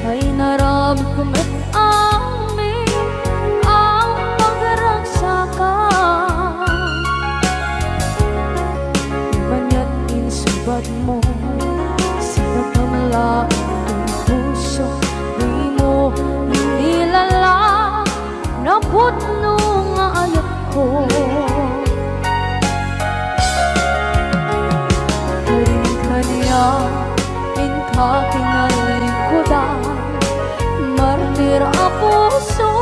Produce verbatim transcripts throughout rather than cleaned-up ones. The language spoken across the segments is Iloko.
Ay naramid ko met amin a pagragsakam. Maniat insubadmo, sinakamla ang puso, dimo nilala, napudno nga ayatko. Karin kaniak, inka tinalikudan, martir a puso,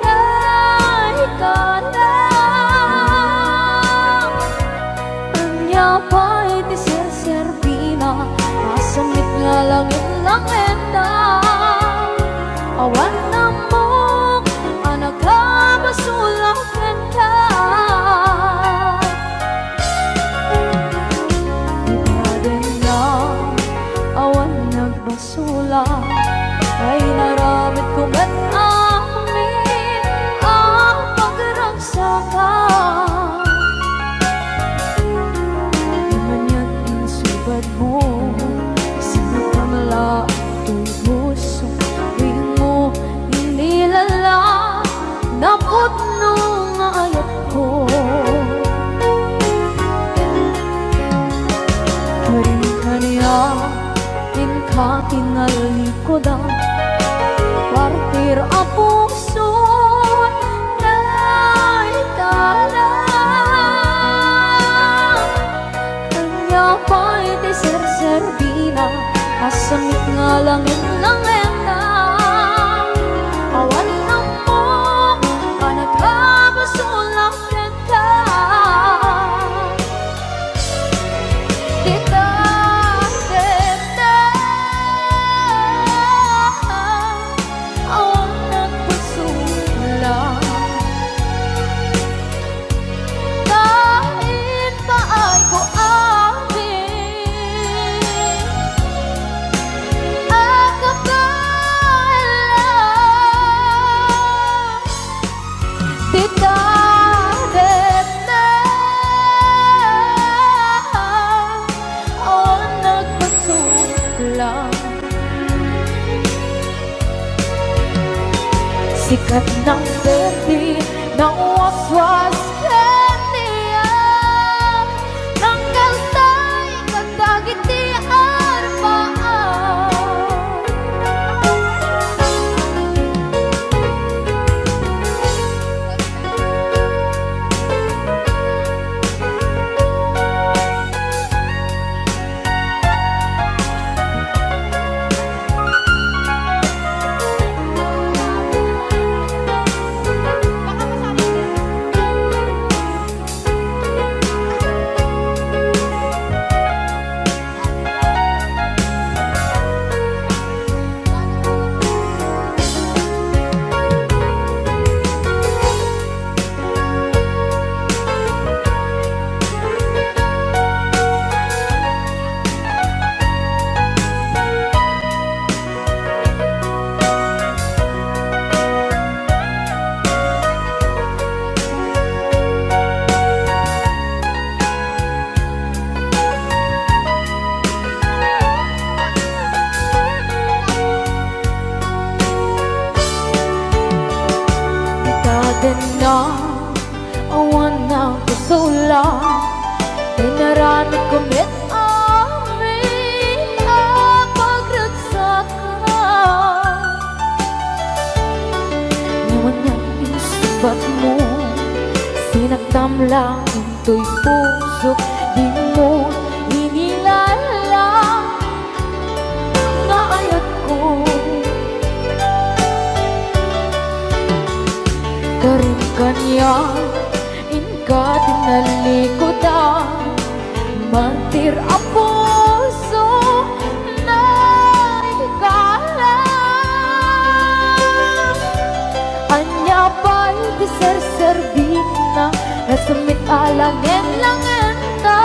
naikala. Ania pay ti serserbina, asamek nga langit-langetta. Awan ammok a nakabasol a kenka. Padengna, awan nagbasol a, ay naramid ko met amin a pagragsakam. Maniat insubadmo, sinakamla toy puso, dimo nilala, napudno nga ayatko. Karin kaniak, inka tinalikudan, martir a puso, naikala. Ania pay ti serserbina, asamek nga langit-langetta. Awan ammok a nakabasol a kenka. Dita, dita, awan nagbasol a. Ta impaayko amin a kabaelan. Dita, dita, awan nagbasol a. Sikat nang berdi, nawaswas kaniak, nangkaltay kadagiti arpaam. Itaden na awan nagkasula, inaramid ko met amin a pagragsakam. Ngem ania insubadmo, sinaktam laeng toy pusok, dimo inilala nga ayatko. Karin kaniak, inka tinalikudan, martir a puso, naikala. Ania pay ti serserbina, nasumit a langen-langenta.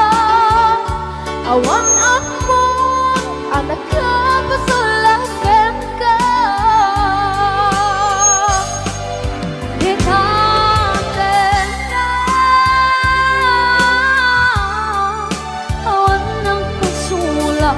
Awan ammok a nakabasol a kenka. Dita, dita, awan nagpasula.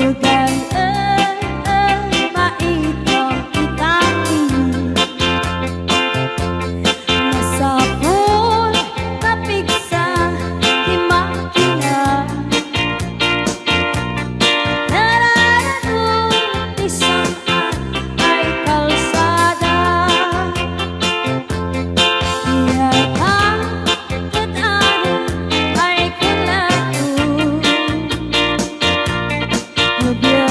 Ken, eh, eh, maitong itaki. Masapul mapigsa ti makina. Nararagul ti sangkan ay kalsada. Iyata ket adu ay kulato. Ket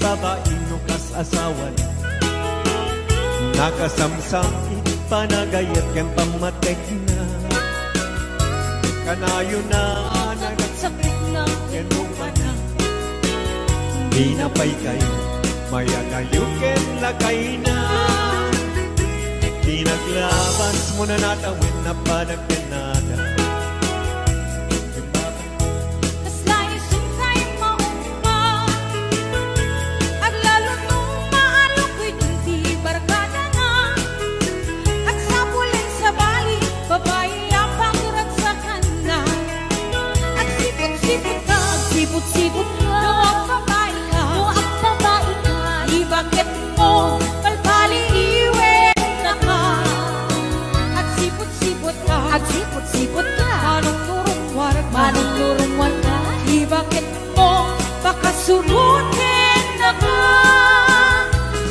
Babaino kas asawan, nakasamsam iti panagayat ken pammategna. Kanayon a nagasakit ken rupana. Dina pay kayo mayagayo ken lakayna. Di naglabas mo na natawen na padagdennada. Kasla isu tay maungma. Aglalo no maarukid ti barkadana. Agsapul a sabali, babai a pangragsakanna. Agsiput-siput ka, agsiput-siput ka. No agbabai ka, no agbabai ka. Ibaket mo, palpali iwennaka. Agsiput-siput ka, agsiput-siput ka. Manungnurungwar ka, manungnurungwar ka. Ibaket mo, pakasurotennaka.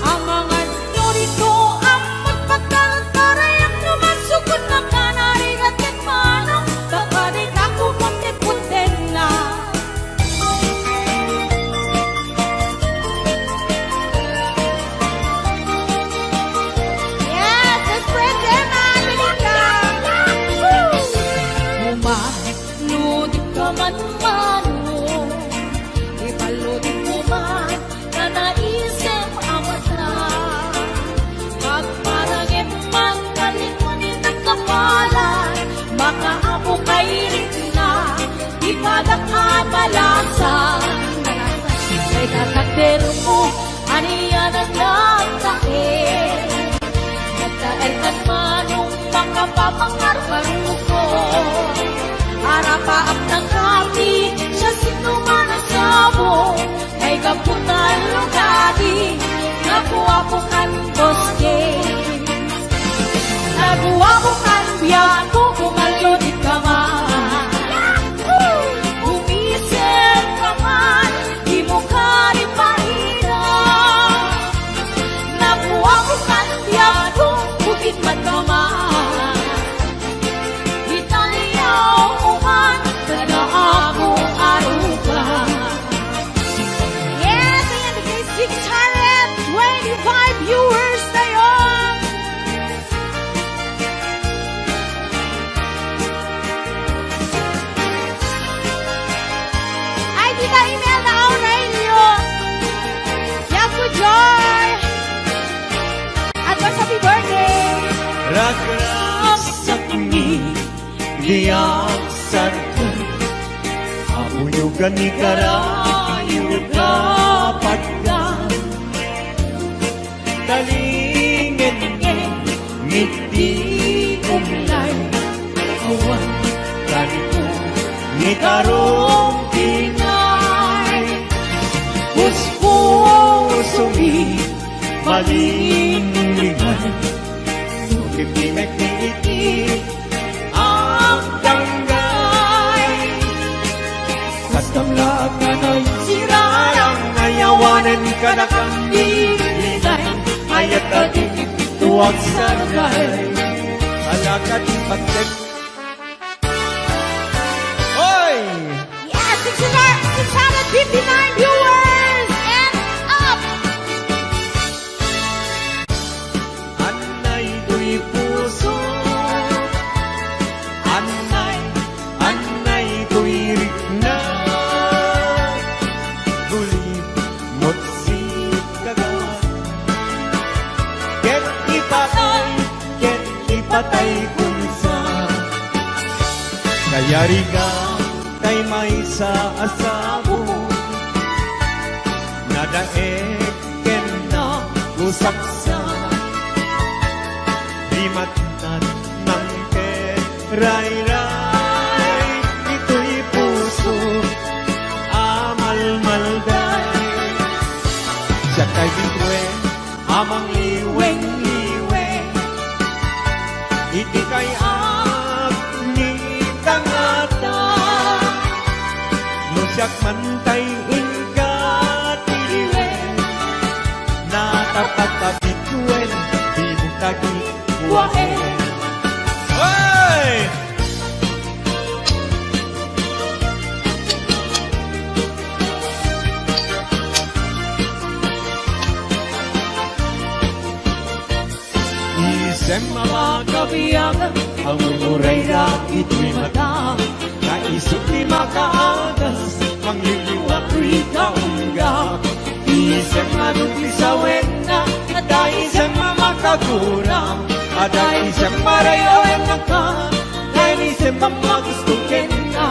Amangan no dito, ammon pagkalantarayam no masukod na kanarigat ket manong, bakadi tako pagtiputtenna. Yes, let's spread them out, Melinda. Woo! Uma, Lodikka man manong, ipalodikmo man kanaisem a mata. Agparangem man kalikon iti kapalan, makaapokay rikna, ipadak a balasan. Kay katakdermo, ania nan nagtaer? Nagtaer kan manong makapapangarbaruko. Arapaak na kami, siasino man a sabo, ay gapu ta lugadi, naguapo kan Boss James. Naguapo kan biag ko, kumallo di kama. Umisip ka man, Dimo kadi parina. Naguapo kan biag ko, bukit man kama. Italiao ko man, kada ako aruga. Yes, ayan, the six hundred twenty-five viewers tayo. Ay, Tita Imelda Aurelio. Yaku Joy. Advance happy birthday. Ragragsak mi, diak sarkan. Auyugan ni karayo kapagdan. Talingen iti umlay, awan kanito ni Tarong Pinay. Puspusomi, malinglingay, no pipimekmi iti agdanggay. Kastam laak nga naisirarang, ayawanen kadakami linay, ayat a di tuag sargay. Alakad paket. Hoy! Yes, six hundred, six hundred fifty-nine viewers and up! Annay toy puso, annay, annay toy rikna. Gulimot si kagawa, ket ipatay, ket ipatay kunsa. Kayariga tay maysa a sabo, nadaek ken nagusaksa. Di matnat nang ket rayray, itoy puso a malmalday. Siak tay bituen a mangliweng-liweng iti kay-at ni tangata. No siak man tay inka ti liwen, natapatapituen ti tagikuaen. Hey! Yaga, awan uray dagitoy mata, ta isut' ti makaadas, mangliliwa toy kaungga. Isem a no ti sawenna, adda isem a makagura, adda isem a ray-awen a ka, adda isem a magusto kenka.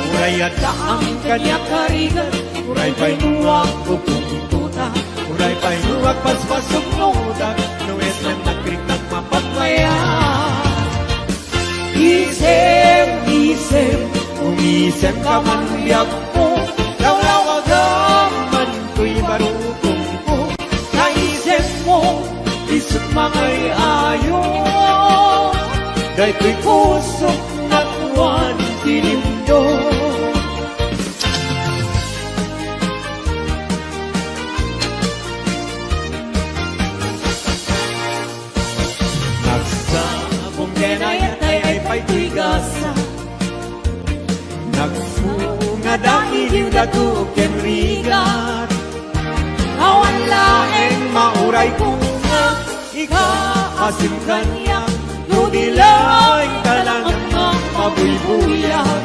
Uray adda ang kaniak a rigat, uray pay no agpupungtotak, uray pay no agpaspasungotak, no isem nagriknak mapagmaya. Isem, isem, umisemka man biagko, lawlawagam man toy barukongko. Naisemmo, isut' mangay-ayo, daytoy kusok nakuan ti limdo. Nagsabong ken ayat ay pay toy gasa. Nagbunga dagiti dato ken rigat. Awan laeng mauray koma, ika asin kaniak, no di laeng talaga mabuybuyag.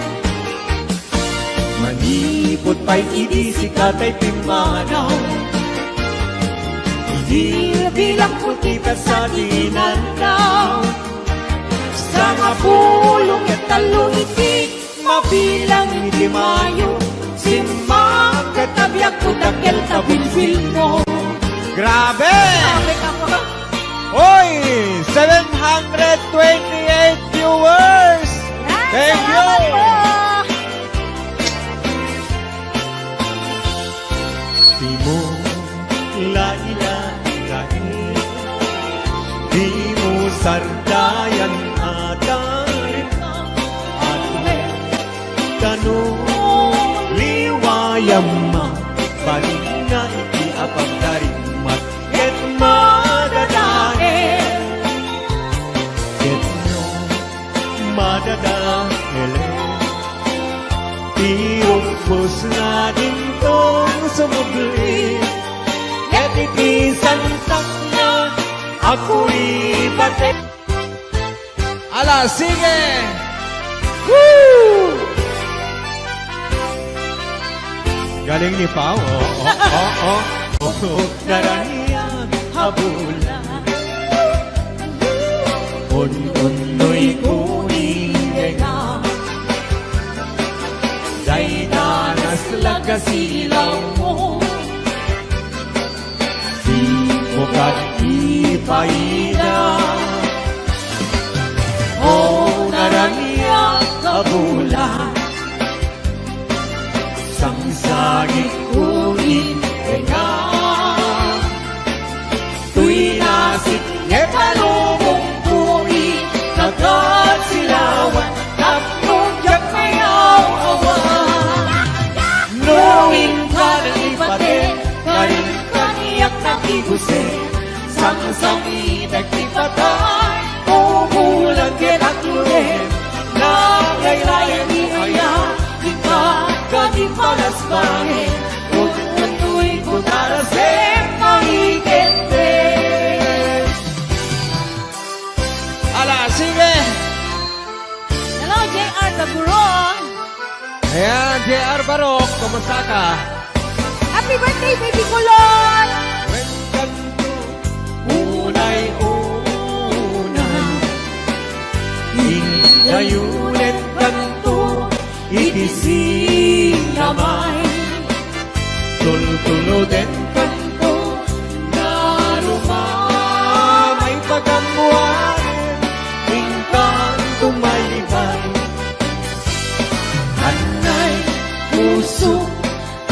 Manipud pay idi sika tay pimmanaw, idi bilang puti pesa ti inannaw. Sangapulo ket tallo iti mabilang iti Mayo, simmakket a biagko dakkel ta bilbilmo. Grabe! Grabe ka po. Oy, seven hundred twenty-eight viewers. Yan, Thank you. Salamat po. Dimo lailai, dimo sardayan a tarima, atme kano liwayam, balinna iti apagtarimmat ket madadael. Ket no madadael ti rukbos nga dintong sumubli, ket iti santakna a kuribate. Ala, sige! Woo! Galing ni Pao. Oh, oh, oh, oh. Oh, naraniag a bulan. Un-unnoy ko ni Rena. Dayta naslag a silawmo. Dimo ket ipaida. O naraniag a bulan, sangsagitko ni Rena. Toy nasip nga talubongko iti kagatsilawan, tapno diak mayaw-awan. No inka naipatek, karin kaniak nakigusem, sangsangiten ti patay, umulan ket agludem, naglaylayan ti ayat, inka kadi palasbaen, ununtoyko tarasem maikette. Ala, sige! Hello, J R Taburon. Ayan, J R Barok, kumusta ka? Happy birthday, baby kulot! Wen kanto, unay una. Indayonen kanto, iti sinamay. Tultuloden kanto, narumamay pagammoan, inkanto maybay. Anay puso,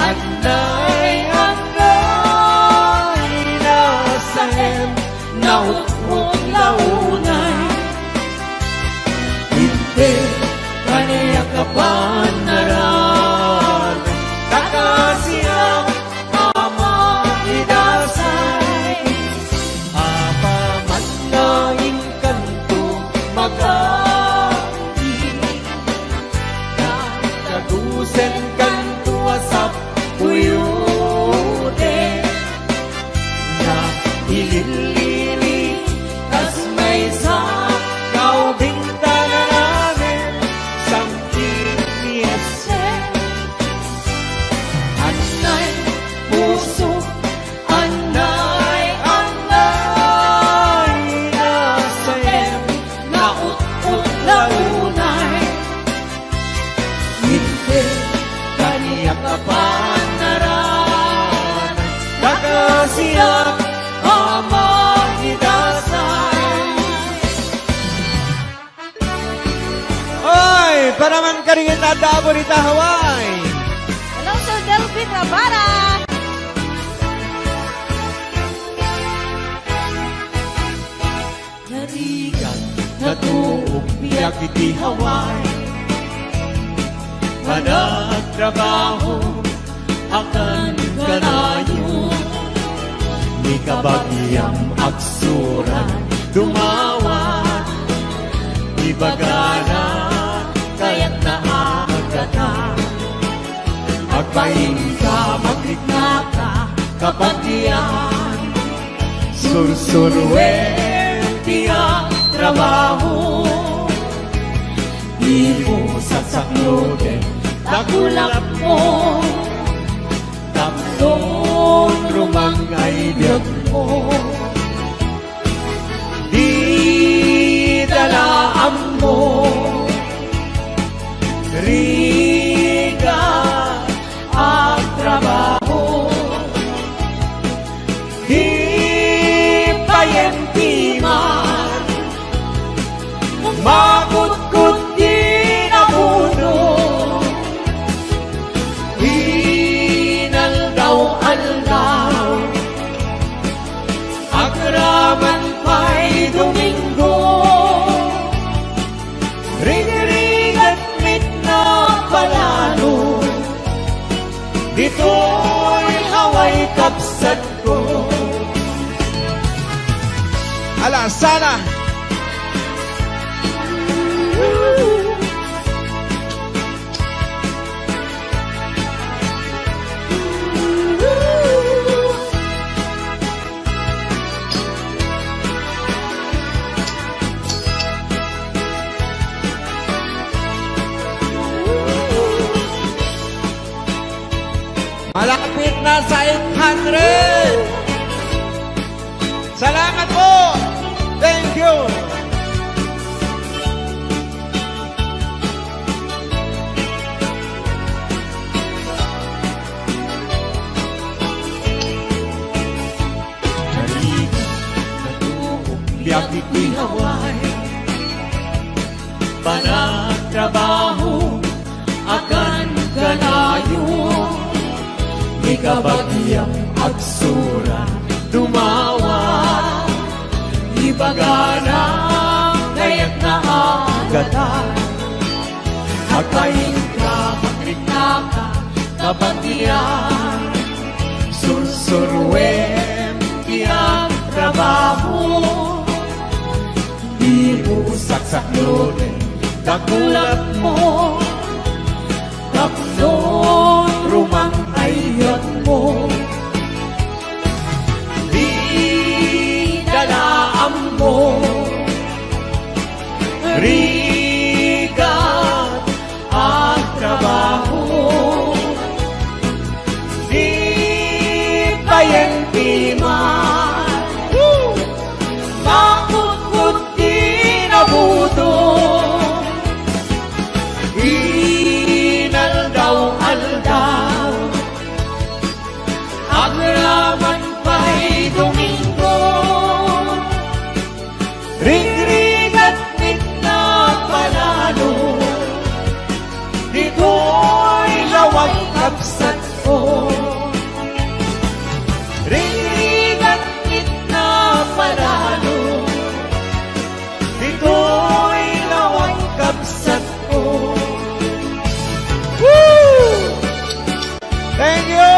anay, anay, nasaem, naukmok, launay. Inted kaniak a panaran, kakasiak a maidasay. Apaman nga inkanto, magawid, nagkadusen kanto a sapuyuden. Naililili, kas may Karingan na Davao dita Hawaii. Hello, Sir Delvin Rabara. Narigat, natuok biag iti Hawaii. Panagtrabaho, akan kanayon. Ni kabagiam agsuran, dumawat. Ibagana, kayatna a agatan. Agbainka, magriknaka, kabagian. Sursuruem ti agtrabaho. Dimo saksakloten dakulapmo. Tapno rumang ay biagmo. Dida la ammo. Rigat, agtrabaho. Di payenpiman, makutkot ti nabuno. Inaldaw-aldaw, agraman pay Domingo. Rigrigat met napalalo, ditoy Hawaii kabsatko. Ala, sala. Malapit na sa eight hundred. Salamat po. Thank you. Narigat, natuok biag iti Hawaii. Panagtrabaho, akan kanayon. Ni kabagiam agsuran, dumawat. Ibagana, kayatna a agatan. Agbainka, magriknaka, kabagian. Sursuruem ti agtrabaho. Dimo saksakloten dakulapmo. Tapno rumang ay biagmo. Dida la ammo. Rigat, agtrabaho. Di payenpiman, makutkot ti nabuno. Inaldaw-aldaw, agraman pay Domingo. Rigrigat met napalalo, ditoy lawag kabsatko. Rigrigat met napalalo, ditoy lawag kabsatko. Woo! Thank you!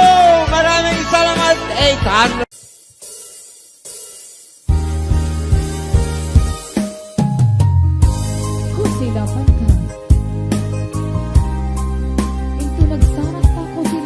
Maraming salamat, eight hundred. Kusilapan ka. Into nagsarak ta, kusi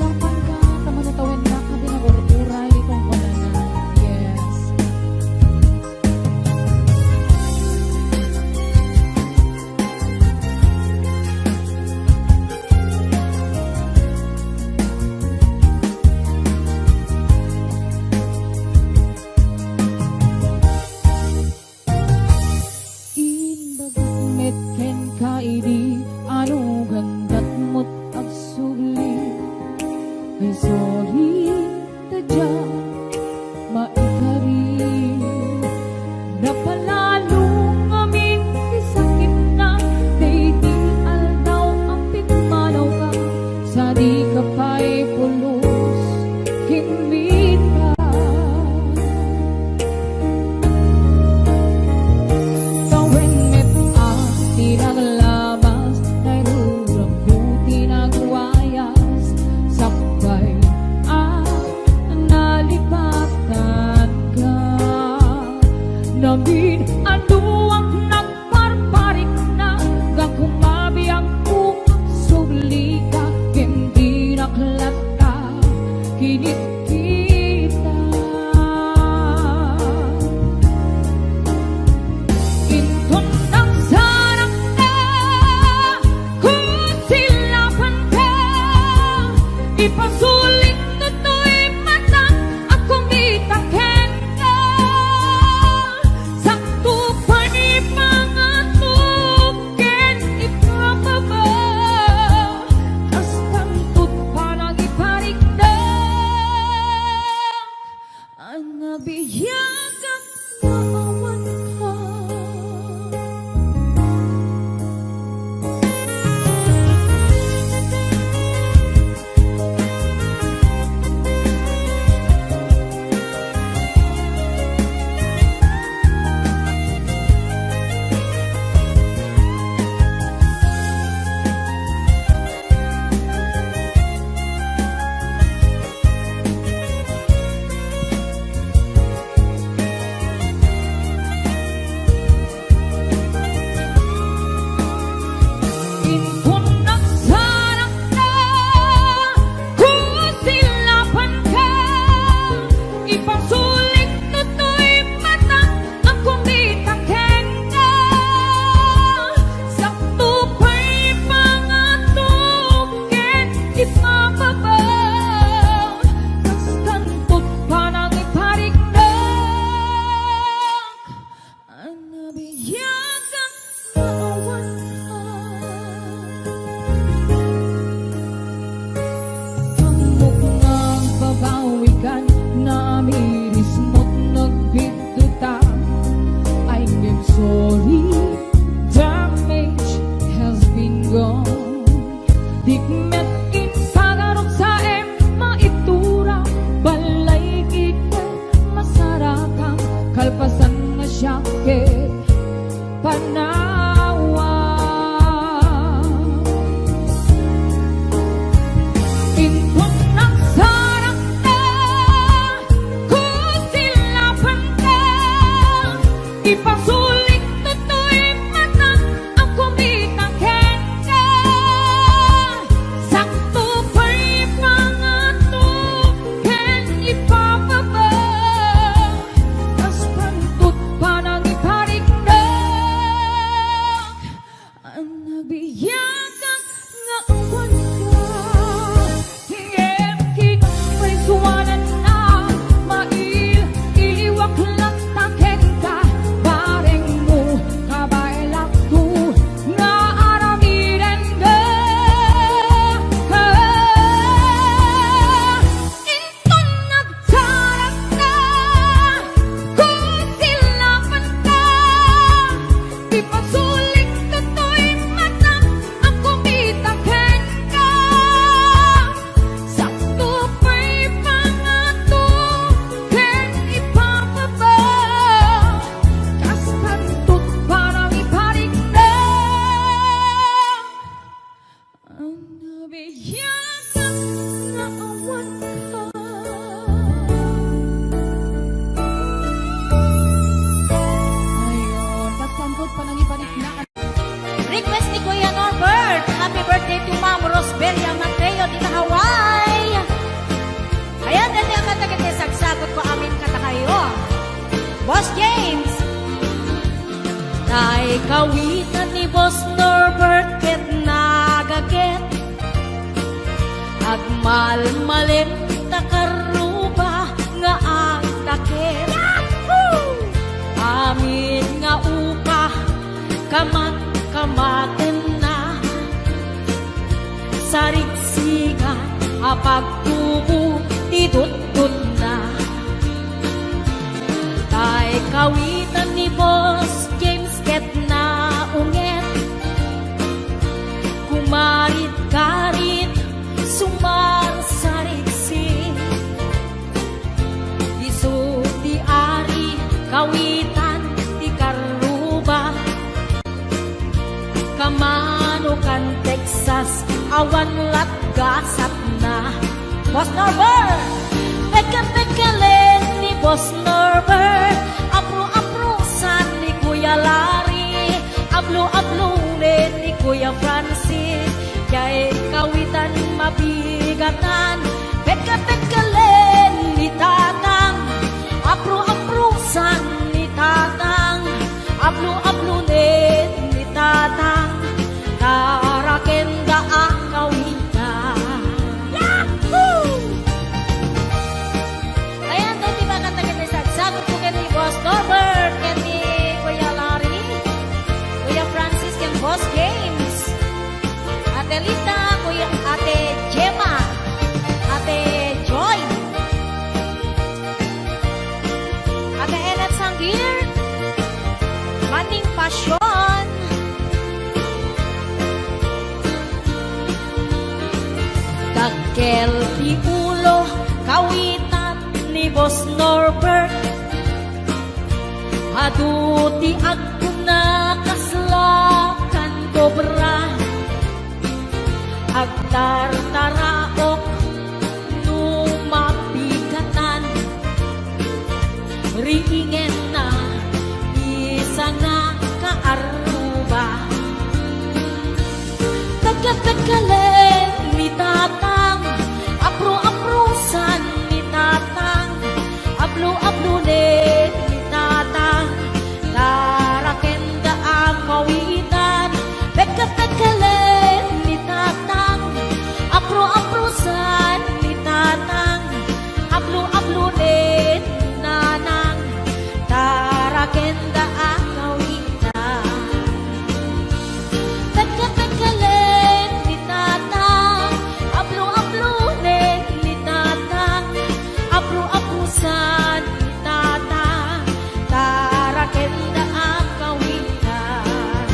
Kinitkita. Inton nagsarakda, kusilapanka, ipasulik toy mata a kumita kenka. Sakto pay pangato ken ipababa, kastan to't panangiparikdak a nabiagak nga awanka. Inton nagsarakda, kusilapanka, ipasulik toy mata a kumita kenka. Sakto pay pangato ken ipababa, kastan to't panangiparikdak a nabiagak nga awanka. Ammok nga agbabawikan, namirismo't nagbidduta. I'm sorry, damage has been done. Dikmet impagarupsaem, maitura, balay ket masarakam, kalpasan nga siak ket panawa. Inton nagsarakda, kusilapanka, ipasulik toy mata a kumita kenka. Sakto pay pangato ken ipababa, kastan to't panangiparikdak a nabiagak nga awanka. Ngem kinprisuananna, mail-iliwak latta kenka, barengmo, kabaelakto nga aramidenka. Inton nagsarakda, kusilapanka, ipasulik toy mata a kumita kenka. Sakto pay pangato ken ipababa, kastan to't panangiparikdak a nabiagak nga awanka. Ayon, kastan to't panangiparikdak. Request ni Kuya Norbert. Happy birthday to Ma'am Rosbelia Mateo, dita Hawaii. Ayan, dati ang kanta ket sagsagutko amin kadakayo. Boss James. Tay kawitan ni Boss Norbert ket nagaket. Agmalmalem ta karruba nga agtaket. Amin nga upa, kamat-kamatenna. Sarigsigan a pagtubo ti tututna. Tay kawitan ni Boss James ket naunget. Kumarit-karit, sumarsarigsi. Isu ti ari, kawitan ti karruba. Kamano kan Texas, awan lat gasatna. Boss Norbert! Pekkel-pekkelen ni Boss Norbert. Apro-aprosan ni Kuya Larry. Ablo-ablonen ni Kuya Francis. Diay kawitan mabigatan. Pekkel-pekkelen Kuya Ate Gemma, Ate Joy, Ate Enep Sangir, Maning Pasyon, Dakkel ti ulo, kawitan ni Boss Norbert. Adu ti agkuna kasla kan kobra. Agtartaraok no mapikatan. Riingenna isa nga kaarruba. Pekkel-pekkelen ni Tatang, apro-aprosan ni Tatang, ablo-ablonen ni Tatang, tarakenda a kawitan. Pekkel-pekkelen ni Tatang, apro-aprosan ni Tatang, ablo-ablonen ni Nanang, tarakenda a kawitan. Pekkel-pekkelen ni Tatang, ablo-ablonen ni Tatang, apro-aprosan ni Tatang, tarakenda a kawitan.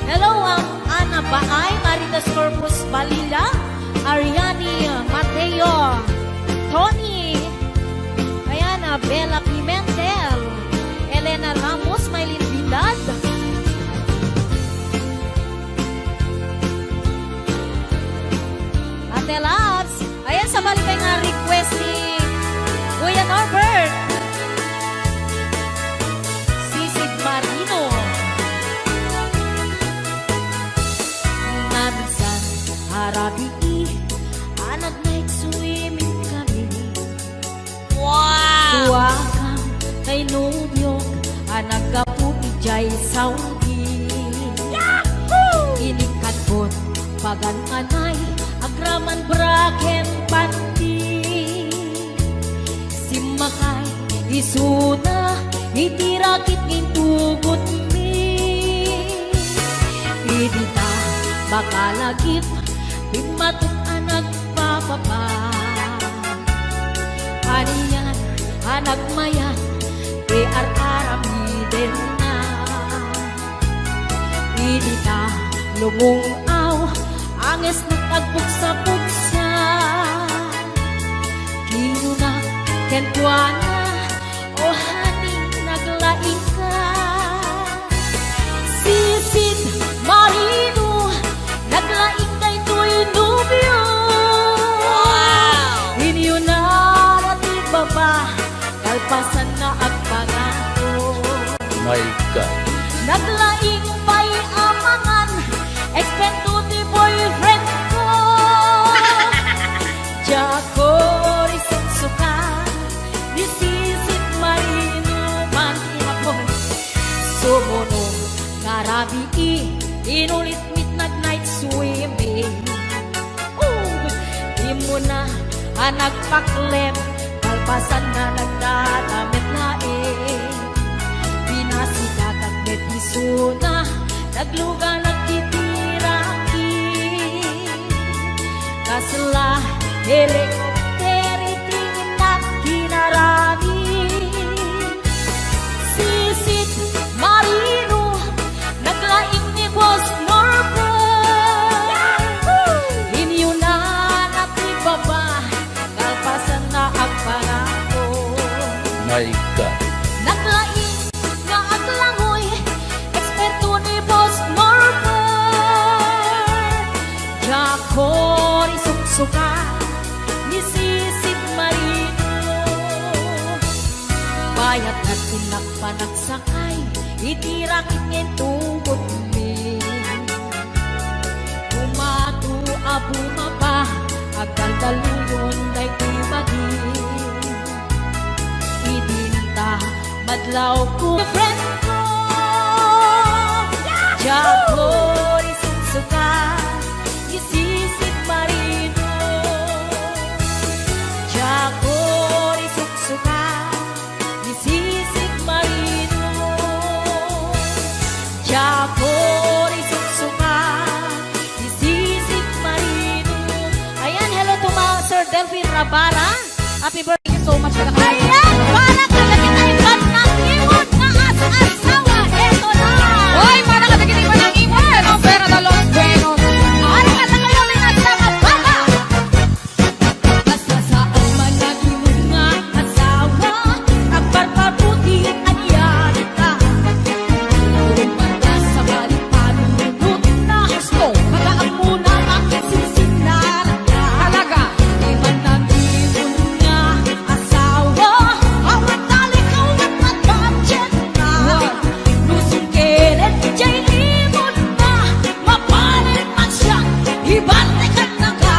Hello, um, Ana Baay, Marites Corpus Balila, Ariani Mateo, Tony, ayan, ah, Bella Pimentel, Elena Ramos, Maylin Vidal, Ate Labs. Ayan, sabali pay nga request ni Kuya Norbert. Sisid Marino. Naminsan, arabii, a nag-night swimming kami. Wow! Duakam kay nobiok a naggapu idiay Saudi. Yahoo! Inikadkot pagan anay, agraman bra ken panty. Simmakay isuna iti rakit nga intugotmi. Idi ta makalagip, bimmatik a nagpapapa. Anian a nagmayat ti ar-aramidenna. Idi ta lumung-aw, angesnak agbugsa-bugsa. Kinuna kenkuana, "O honey, naglaingka." Sisid Marino, naglaing daytoy nobio. Wow! Inyunana ti baba, kalpasanna agpangako. My God. Naglaing pay a mangan, eksperto ti boyfriend ko. Diak risuksuka ni Sisid Marino man ti Hapon. Sumuno nga rabii, inulit mit nag-night swimming. Oh, immuna a nagpaklem, kalpasanna nagdadamet laeng. Pinasikatak met isuna, nagluganak iti rakit. Kasla helicopter iti innak kinarani. Sisid Marino, naglaing ni Boss Norbert. Inyunana ti baba, kalpasanna agpangako. My God. Naglaing nga aglangoy, eksperto ni Boss Norbert. Diak risuksuka ni Sisid Marino. Bayat nga ti nagpanagsakay iti rakit nga intugotmi. Bumato a bumaba, agkaldaluyon daytoy badi. Idinta madlaw ko, friend ko. Diak risuksuka ni Sisid Marino. Diak risuksuka ni Sisid Marino. Diak risuksuka ni Para, happy birthday, thank you so much, kada kami. Ayan, para kadagiti iban nga imon nga as-asawa, eto na. Oy, para kadagiti iban nga imon nga Opera de los Buenos. Para kadagiti iban nga asawa, baba. Basta saan man nga imon nga asawa, agparparbuti anian ka. Rumpas sa balik panunot na gusto, makaamuna makisinsinara ka. Talaga. Di man nag-ipon nga asawa, awan talikaw at budget na. What? Nusong keret, jay limon na, mapanen man siya, ibalikan na ka.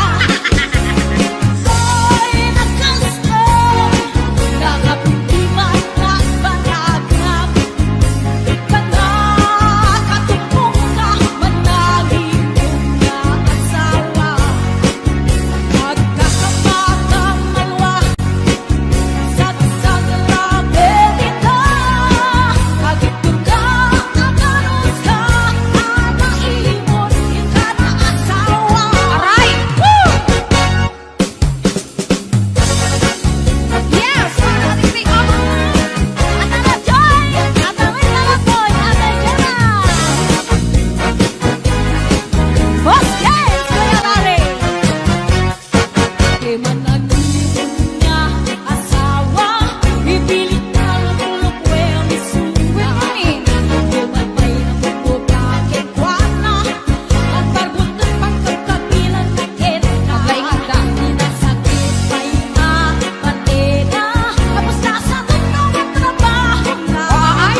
Ay, nakaskay, nakapintiman, nagbanagap. Manakatumbong ka, manangin nga asawa. Agkakapakamalwa, sagsag rabe dita. Agitulga, agarus ka, anaimon ka na asawa. Aray! Woo! Yes, mga katitik, oh. Atara Joy! Atara Lalaboy! Atara Gemma! Boss James, Kuya Larry! Di man nag-ipon nga asawa, ipilit na luklukweng isuda. Di man pay nakukuha kenkuana. Agparbuteng pagkagkabilan na kenka. Aglainganda. Inasakit pay a patena. Tapos nasa tunong ang trabaho na. Ay!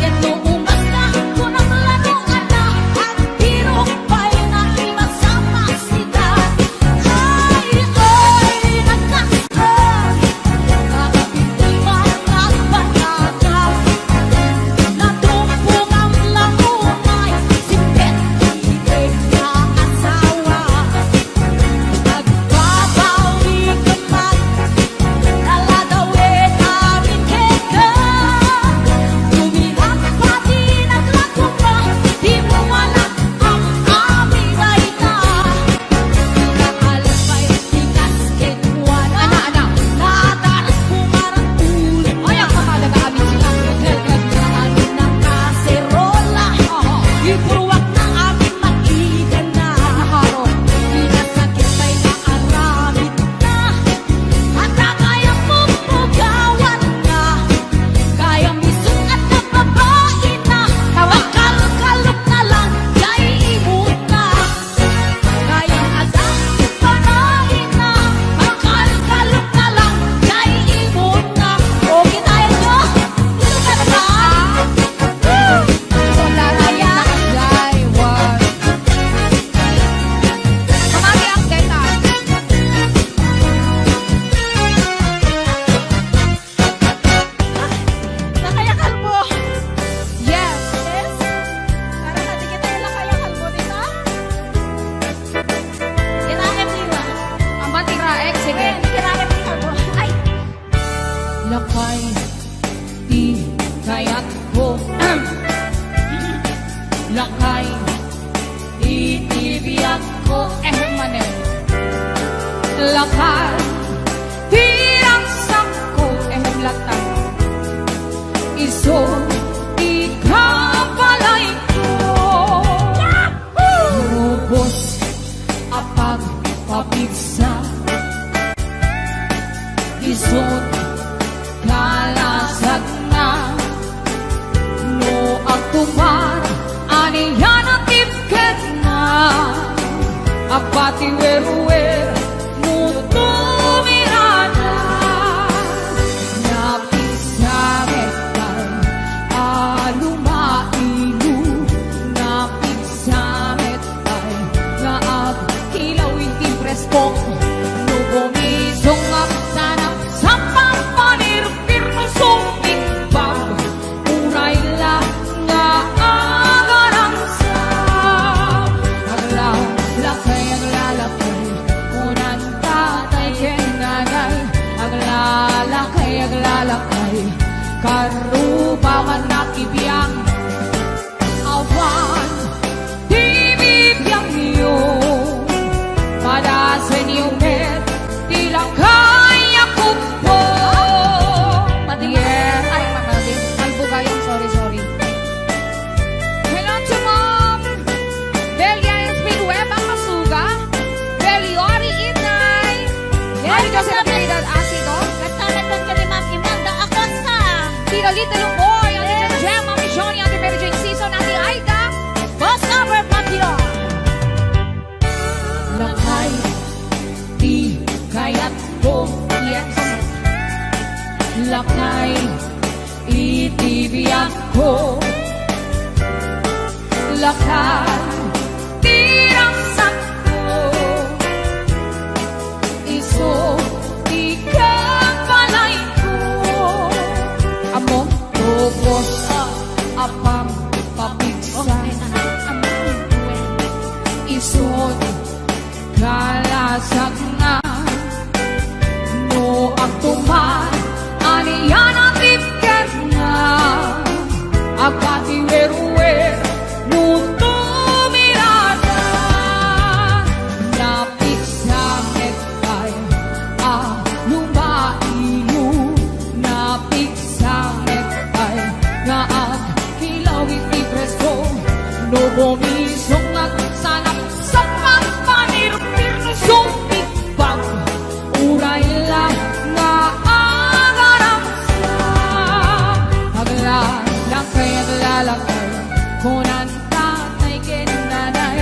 Ket no umas na, kunam lano a na, agtirok pay na imasama sida. Ay, ay, nakas- Pinaalpay ti kas kenkuana. Ana, ana. Nataras pumaran ulo. Ay, ang kamadaga amin sila. Naglagnaan na kaserola. Aha. Ipurwak na amin makita na. Naharo. Pinasakit pay nga aramid na. Ata kaya pupugawan na. Kaya misut at nababain na. Tawa. Makalkalok na lang, jay imon na. Kaya adda panaginna, makalkalok na lang, jay imon na. Okay tayo, no? Ito ka na ba? Woo! Wala na yan, jay, wow. Pamagi ang deta. Lakay a Kalbo. Yes. Yes. Para sa di kita yung Lakay a Kalbo, di ba? Iraek, di ba? Amat iraek, sige. Wen, iraek ni Kalbo. Ay! Lakay ti kayatko. Lakay iti biagko. Ehem manen. Lakay ti ragsakko. Ehem latta. Isu ti kabalayko. Rubos a pagpapigsa. Isut kalasagna. No agtupar, ania ti ketna? Agpatiwerwer no tumirana. Napisangit pay a lumailo, napisangit pay nga agkilaw iti preskok. No bumisongak sana sa pampanirpir no sumigbag, uray la nga agarangsak. Aglalakay, aglalakay, kunan tatay ken nanay. Aglalakay, aglalakay, karuba man nakibiang. Awan ti bibiangyo, padasenyo met ti langka. Little Boy, Ate Yes. Jem, Mami Johnny, Ate Mary Jane Season, Ate Aida, Boss Lover, Patio. Lakay ti kayatko, yes. Lakay iti biagko. Lakay ti ragsakko. Isu ti kabalayko. Ammom, tubos a pampapigsa. Isu ti kalasagna. No agtuman, ania ti biagna? Agpatiwerwer no tumirada. Napigsa met pay a lumaiyo, napigsa met pay nga agkilaw iti presko. No bumisong agsanap sa pampanirpir no sumigbag, uray la nga agaramsa. Aglalakay, aglalakay, kunan tatay ken nanay.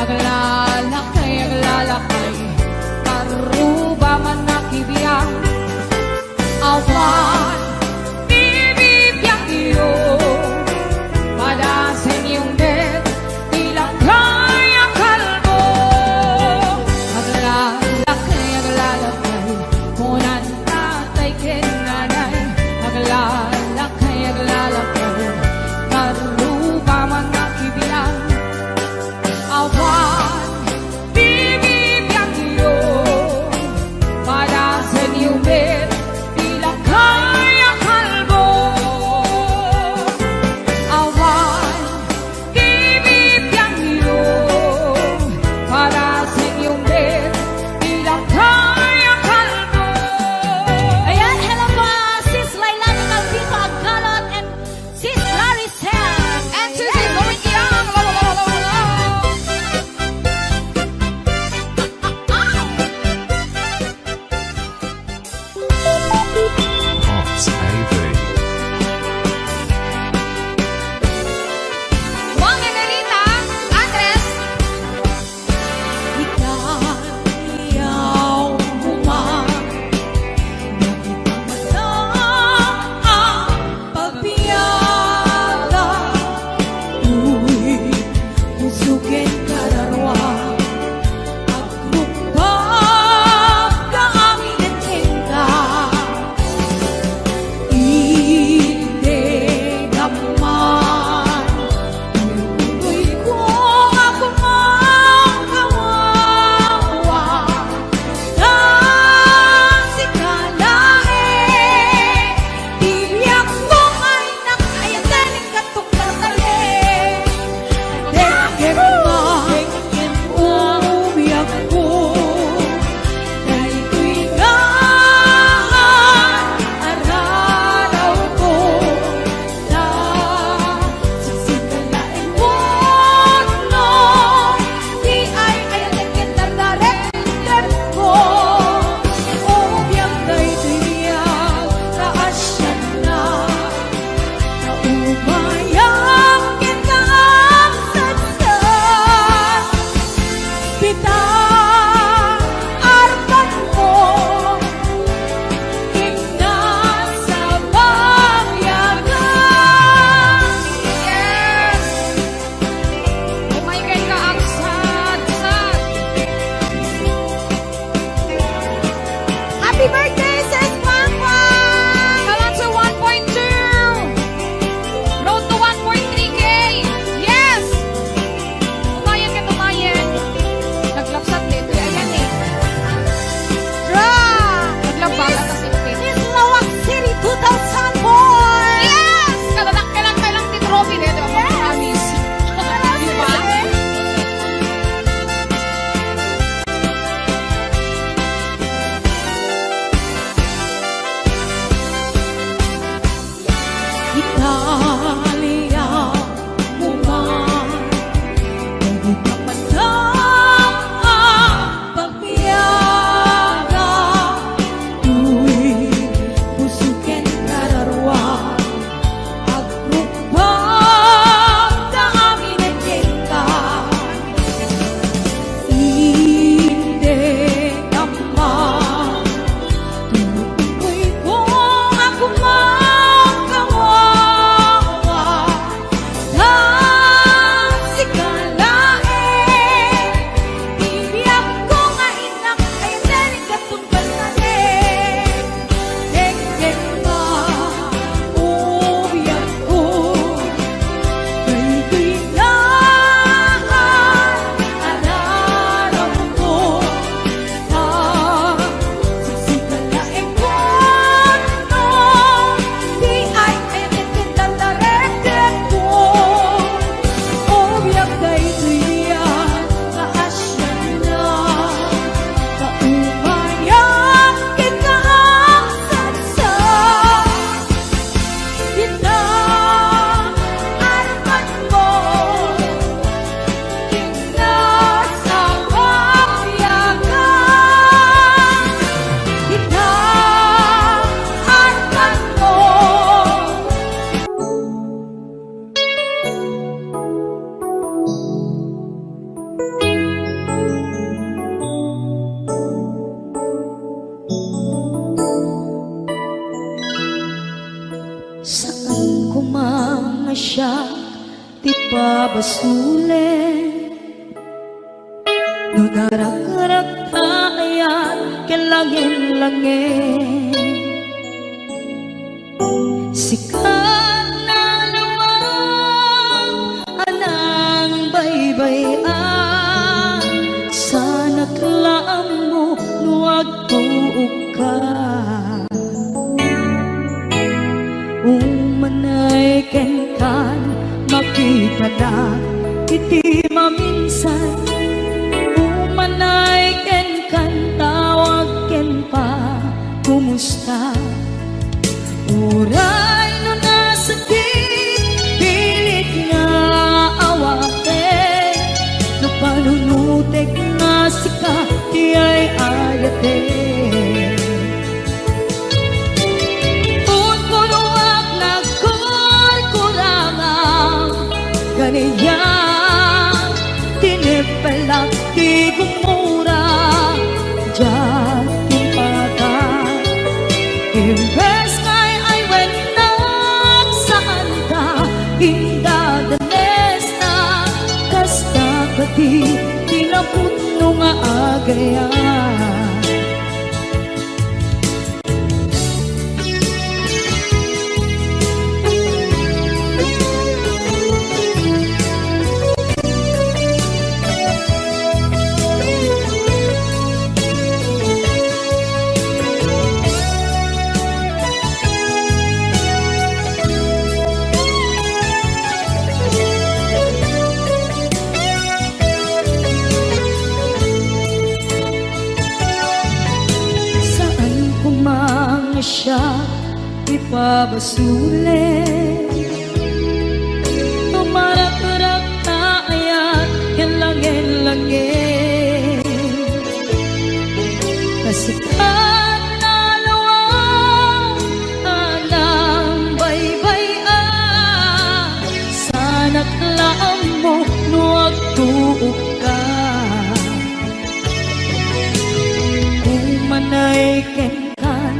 Aglalakay, aglalakay, karuba man nakibiang. Awan ti bibiagyo, padasenyo met ti lakay a kalbo. Aglalakay, aglalakay, kunan tatay ken nanay. Aglalakay, aglalakay, karuba man nakibiang. Awan ti bibiagyo, padasenyo met ti lakay Basulen no narakrakta ayat ken langin-langin. Sika nalawag a nangbaybay-an, sanak la ammo no agtuokka. Umanay kenkan, makitanak iti maminsan. Umanay kenkan, tawag ken pa, kumusta? Uray no nasakit, pilit nga awaten. No panunutek nga sika ti ay-ayaten. Punpunuak nagkurkurangam, ganian, tineppelak ti gumura, diak impaka. Imbes nga ay-ayatennak, saanta indadanesna, kasta kadi ti napudno nga agayat. Saan koma nga siak ipabasulen. Tumarakrak ta ayat ken langin-langin. Kasikat nalawag a nangbaybay-an, sanak la ammo no agtuokka. Umanay kenkan,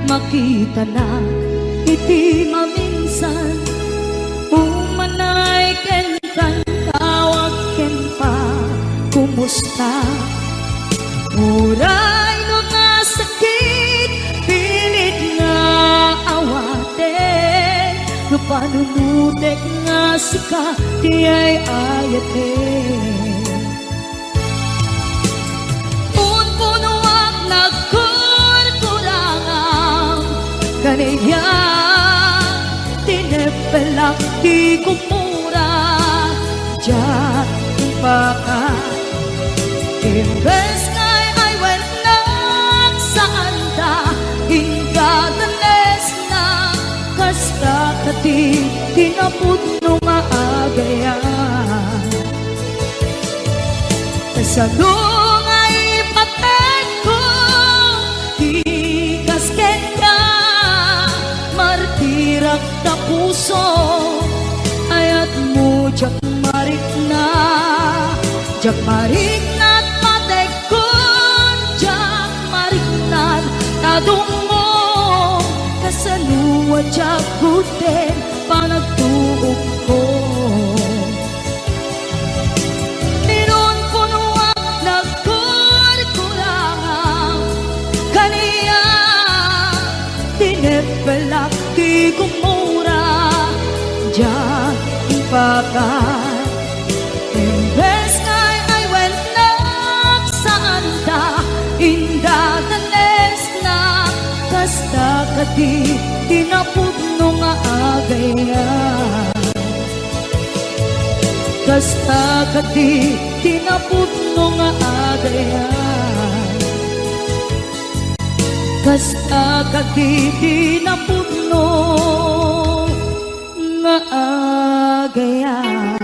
makitanak iti maminsan. Umanay kenkan, tawag ken pa, kumusta? Uray no nasakit, pilit nga awaten. No panunutek nga sika ti ay-ayaten. Punpunuak nagkurkurangam, ganian, tineppelak ti gumura, diak impaka. Imbes nga ay-ayatennak, saanta indadanesna, kasta kadi ti napudno nga agayat. Kasano nga ipatekko ti kas kenka, martirak ta puso, ayatmo diak marikna, diak marikna ti patekkon, diak marikna ti adummo, kasano a diak gudden panagtuokko. Pinunpunuak nagkurkurangam, kaniak tineppelak ti gumura, diak impaka. Imbes nga ay-ayatennak, saanta indadanesna, kasta kadi ti napudno nga agayat. Kasta kadi ti napudno nga agayat. Kasta kadi ti napudno nga agayat.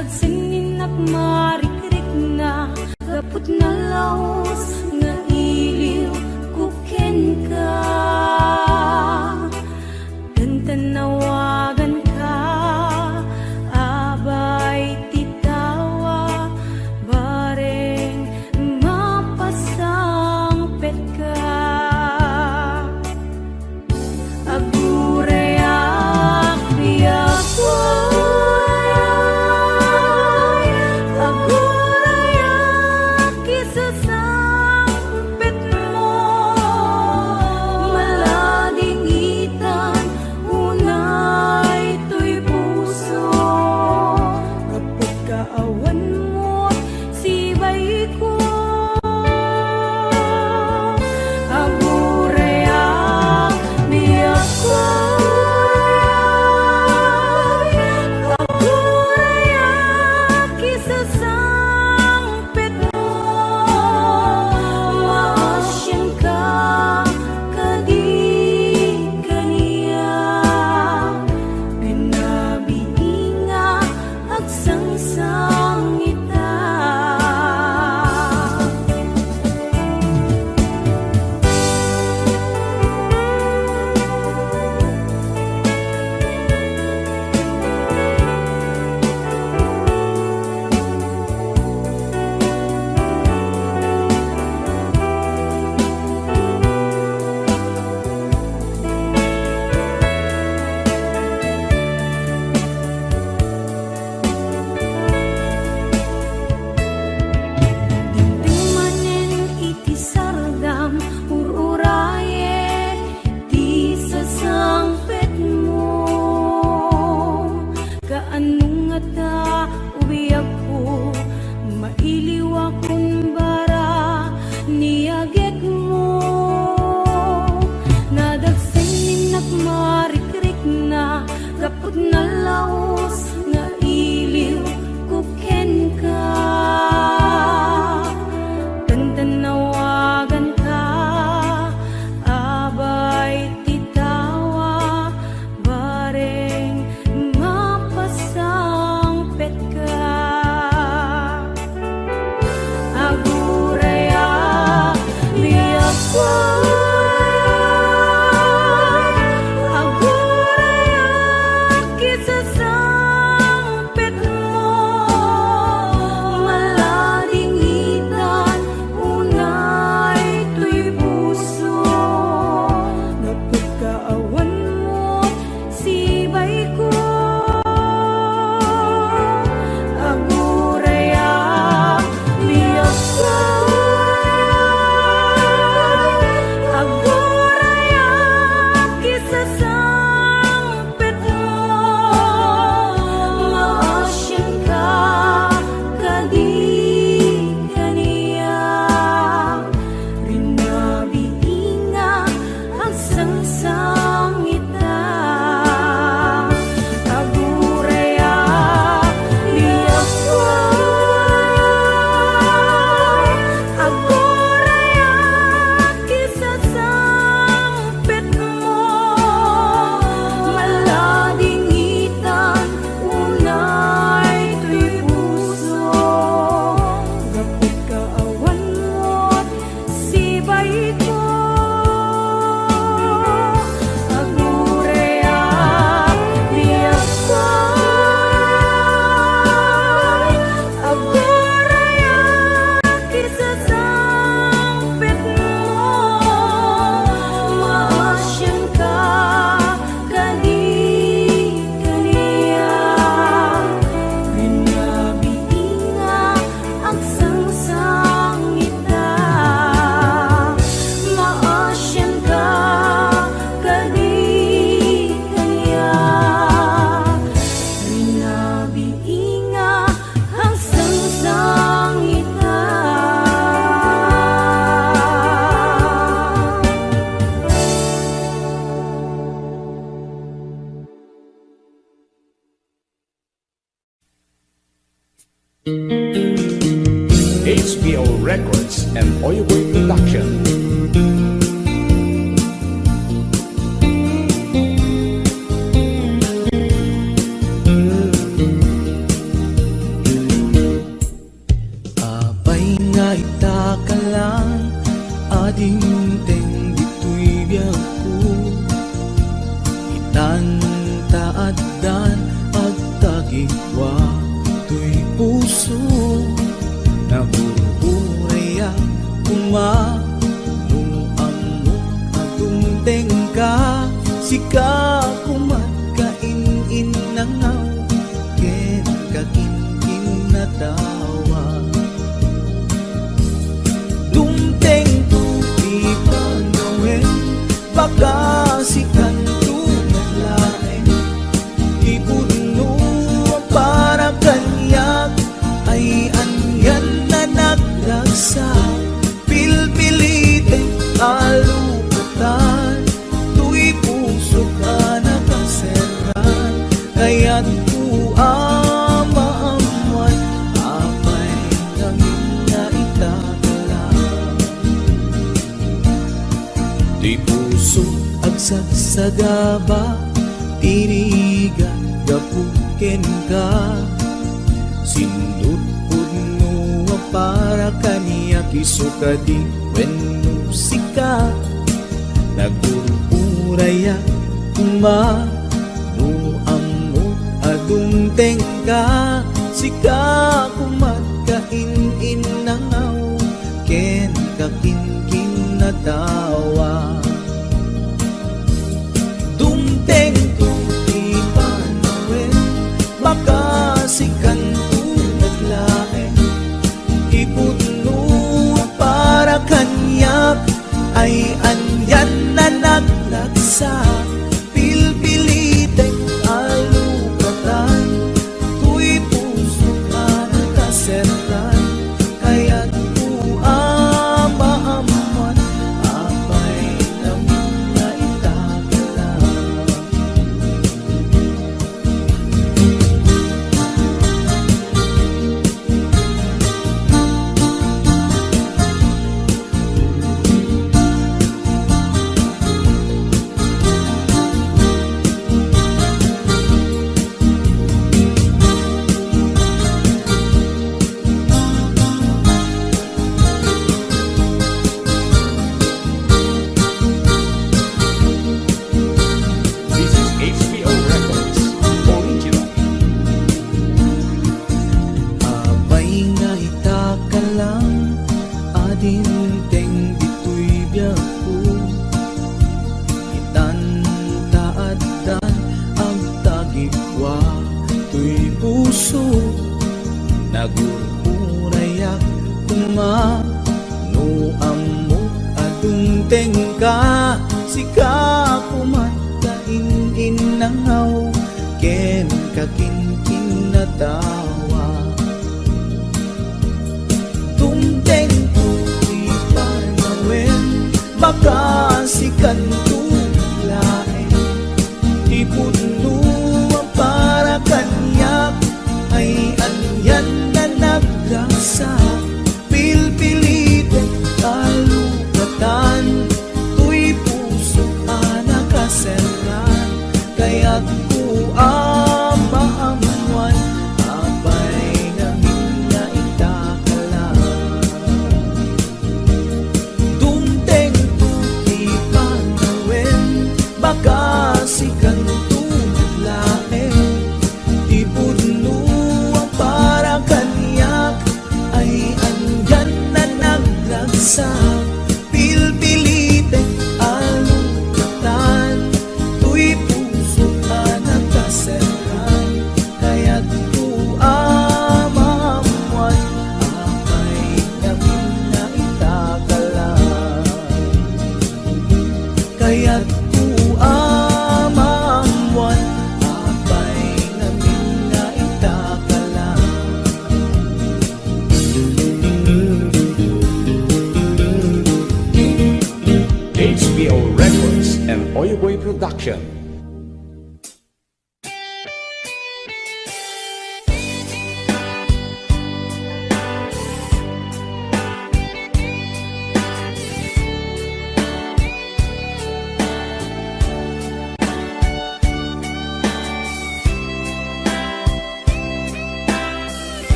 Agsenninak marikrikna, gapu ta nalaus nga iliwko kenka. Ken ta nawaganka, abay ti tawa, bareng mapasangpetka. Agurayak, biagko. Agurayak, isasangpetmo. Maladingitan, unay toy puso. Gapu ta awan met sibaiko. Agurayak, biagko. Agurayak, isasangpetmo. Maasianka kadi kaniak. Binabiinga, agsangsang ita. Dimdem manen iti sardam, ur-urayek ti sasangpetmo. Kaano ngata biagko, mailiwakon bara ni agekmo. Nadagsen ni nakmarikrikna, gapu ta nalaus nga iliwko kenka. Ken ta nawaganka, abay ti tawa, bareng mapasangpetka. Agurayak, biagko. Agurayak, isasangpetmo. Maladingitan, unay toy puso. Gapu ta awan met sibaiko. Agurayak, biagko. Agurayak, isasangpetmo. Maasianka kadi kaniak. Rinabiinga, agsangsang ita. Agurayak, biagko. Agurayak, isasangpetmo. Maladingitan, unay toy puso. Gapu ta awan met sibaiko. Agurayak, biagko. Agurayak, isasangpetmo. Maasianka kadi kaniak. Rinabiinga, agsangsang ita. Maasianka kadi kaniak. Rinabiinga, agsangsang ita. H P O Records and Oyoboy Production. Tengka, sika kumat kain-innangaw, ken kakinkinnatawa. Dumtengto ti panawen, baka sikanto met laeng. Ti pudno a para kaniak ay anian a nagragsak. Pilpilitek a lupatan, toy pusok a nakaserran. Kayatko a maammuan, apay ngamin nga itaklam. Ti puso agsagsagaba, ti rigat gapu kenka. Sindutpudno a para kaniak, isu kadi wenno sika. Nagururayak koma no ammok a dumtengka. Sika komat kain-innangaw ken kakinkinnatawa. Dumtengto ti panawen, baka sikanto met laeng. Ti pudno a para kaniak ay anian a nagragsak. Pilpilitek a lupatan, toy pusok a nakaserran. Kayatko a maammuan, apay ngamin nga itaklam. This is H P O Records Original. Apay nga itaklam a dimteng ditoy biagko. Itan ta addan agtagikua toy puso. Nagururayak koma no ammok a dumtengka. Sika komat kain-innangaw ken kakinkinnatawa. Dumtengto ti panawen, baka sikanto laeng. Ti pudno a para kaniak ay anian a nagragsak. Pilpilitek a lupatan, toy puso a nakaserran. Kayatko a maammuan, apay ngamin nga itaklam. Dumtengto ti panawen, baka sikanto met laeng. Ti pudno a para kaniak ay anian a nagragsak. Pilpilitek a lupatan, toy puso a nakaserran. Kayatko a maammuan, apay ngamin nga itaklam. Kayatko a maammuan, apay ngamin nga itaklam. H P O Records and Oyo Boy Production.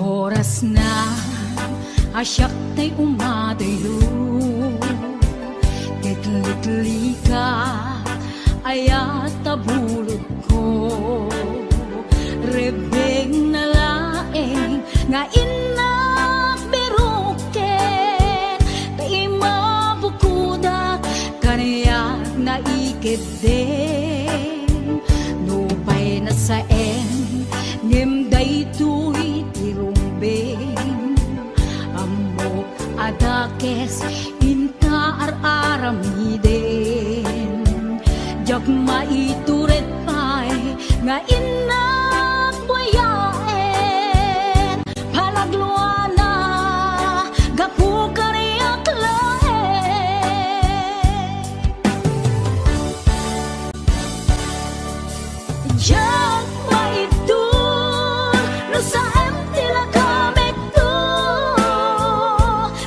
Orasna a siak tay umadayo, ket liklika ayat a bulodko. Rebbengna la Nga innak biruken, ta imabukodak, kaniak naiketden. Nupay nasaen, ngem daytoy ti rumbeng. Ammok a dakes, inta ar-aramiden. Diak maitured pay nga innak buyaen, panagluana, gapu kaniak laeng. Diak maibtur no saem ti lagamekto,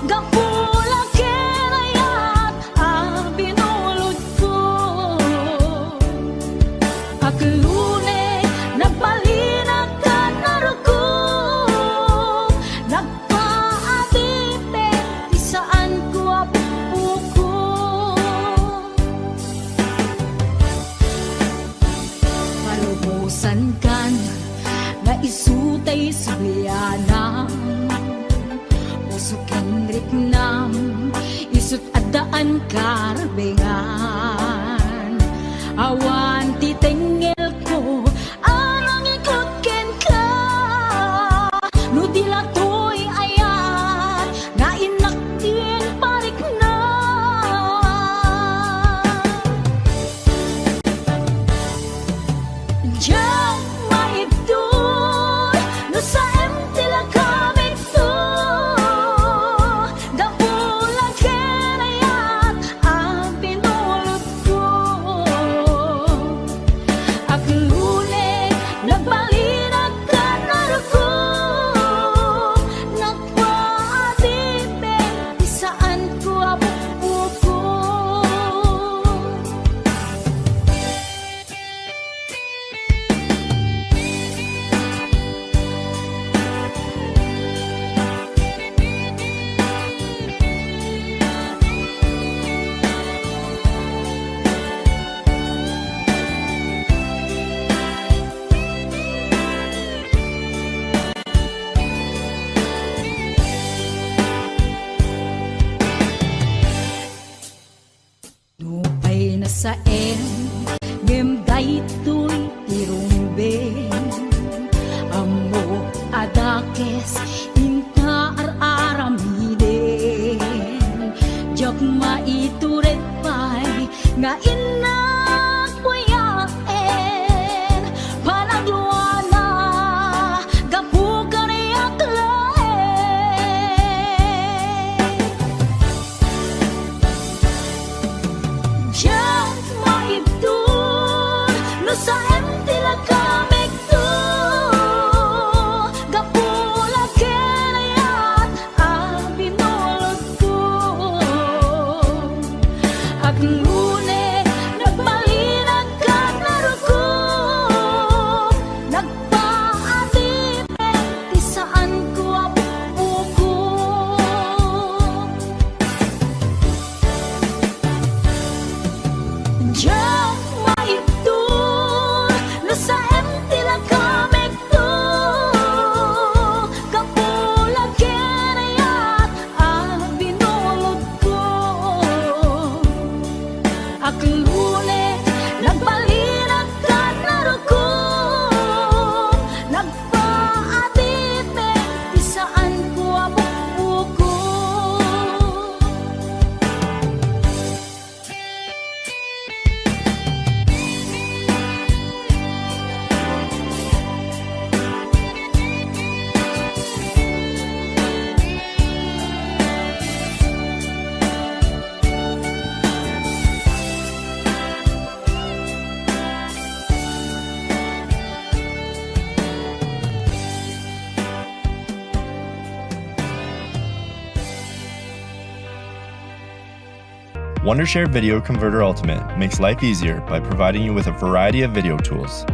gapu la ken ayat a binulodko. Aglune, nagbalinak ken narukom, nagpaadipen ti saanko a bukbukor. Palubosankan nga isu tay sublianam, puso ken riknam, isu't addaan karbengan. Awan ti tengngelko a nangikot kenka, no di la toy ayat nga innak ti pariknam. Diak maibtur no saem ti lagamekto, gapu la ken ayat a binulodko. Aglune, nagbalinak ken narukom, nagpaadipen ti saanko a bukbukor. Nupay nasaen, ngem daytoy ti rumbeng. Ammok a dakes, inta ar-aramiden. Diak maitured pay nga innak buyaen, panagluana, gapu kaniak laeng. Diak maibtur no saem ti lagamekto, gapu la ken ayat a binulodko. Aglune, nagbalinak ken narukom, nagpaadipen ti saanko a bukbukor. Diak maibtur no saem ti lagamekto, gapu la ken ayat a binulodko. Aglune, nagbalinak ken narukom, nagpaadipen ti saanko a bukbukor. Wondershare Video Converter Ultimate makes life easier by providing you with a variety of video tools.